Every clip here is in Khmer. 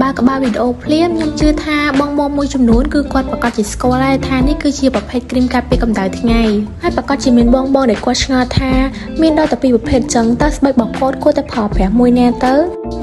បើក្បាលវីដេអូភ្លាមខ្ញុំជឿថាបងបងមួយចំនួនគឺគាត់ប្រកាសជាស្គាល់ហើយថានេះគឺជាប្រភេទគ្រីមការពារកម្ដៅថ្ងៃហើយប្រកាសជាមានបងបងដែលគាត់ឆ្ងល់ថាមានដល់តែពីរប្រភេទចឹងតើស្បែករបស់គាត់គួរតែប្រើប្រាស់មួយណាទៅ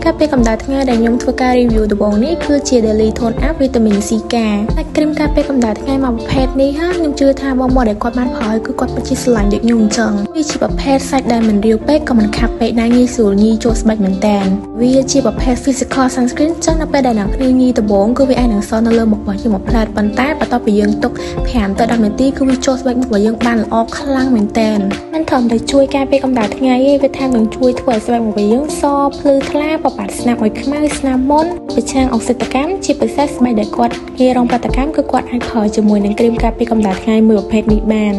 ការពារកម្ដៅថ្ងៃដែលខ្ញុំធ្វើការ review ដំបូងនេះគឺជា Daily Tone Up Vitamin C កាហើយគ្រីមការពារកម្ដៅថ្ងៃមួយប្រភេទនេះហាខ្ញុំជឿថាបងបងដែលគាត់បានប្រើគឺគាត់ពិតជាស្រឡាញ់ដូចខ្ញុំអញ្ចឹងវាជាប្រភេទសាច់ដែលមិនរាវពេកក៏មិនខាប់ពេកដែរងាយស្រួលញីចូលស្បែកមែនតើវាជាប្រភេទ physical sunscreen ចឹងនៅពេលដែលអ្នកគ្នាញីដំបូងគឺវាអាចនឹងសល់នៅលើមុខរបស់យើងមួយផ្លែតប៉ុន្តែបន្ទាប់ពីយើងទុក5ទៅ10នាទីគឺវាចូលស្បែកមុខរបស់យើងបានល្អខ្លាំងមែនតើមិនត្រឹមតែជួយការពារកម្ដៅថ្ងៃទេវាថែមទាំងជួយធ្វើឲ្យស្បែកមុខរបស់យើងសភ្លឺថ្លាបបាត់ស្នាមឲ្យខ្មៅស្នាមមុនប្រឆាំងអុកស៊ីតកម្មជាពិសេសស្បែកដែលគាត់ងាយរងប្រតិកម្មគឺគាត់អាចប្រើជាមួយនឹងគ្រីមការពារកម្ដៅថ្ងៃមួយប្រភេទនេះបាន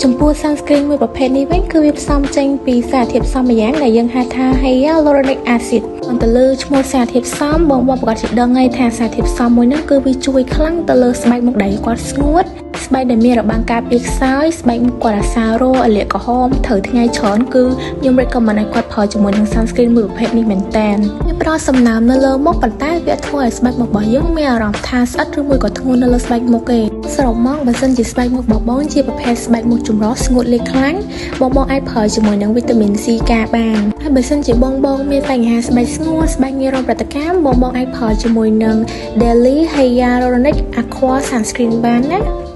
ចំពោះ sunscreen មួយប្រភេទនេះវិញគឺវាផ្សំចេញពីសារធាតុផ្សំម្យ៉ាងដែលយើងហៅថា hyaluronic acid អន្តលើឈ្មោះសារធាតុផ្សំបងបងប្រកាសជាដឹងហើយថាសារធាតុផ្សំមួយហ្នឹងគឺវាជួយខ្លាំងទៅលើស្បែកមុខដែលគាត់ស្ងួតស្បែកដែលមានរបាំងការពារខ្សោយស្បែកមុខគាត់អាសាររលាកក្រហមត្រូវថ្ងៃច្រើនគឺខ្ញុំ recommend ឲ្យគាត់ប្រើជាមួយនឹង sunscreen មួយប្រភេទនេះមែនតើវាផ្ដល់សំណើមនៅលើមុខប៉ុន្តែវាធ្វើឲ្យស្បែកមុខរបស់យើងមានអារម្មណ៍ថាស្អិតឬមួយក៏ធ្ងន់នៅលើស្បែកមុខទេសរុបមកបើសិនជាស្បែកមុខរបស់បងជាប្រភេទស្បែកមុខចម្រុះស្ងួតលាយខ្លាំងបងបងអាចប្រើជាមួយនឹងវីតាមីន C កាបានហើយបើសិនជាបងបងមានបញ្ហាស្បែកស្ងួតស្បែកងាយរងប្រតិកម្មបងបងអាចប្រើជាមួយនឹង Daily Hyaluronic Aqua Sunscreen បានណា។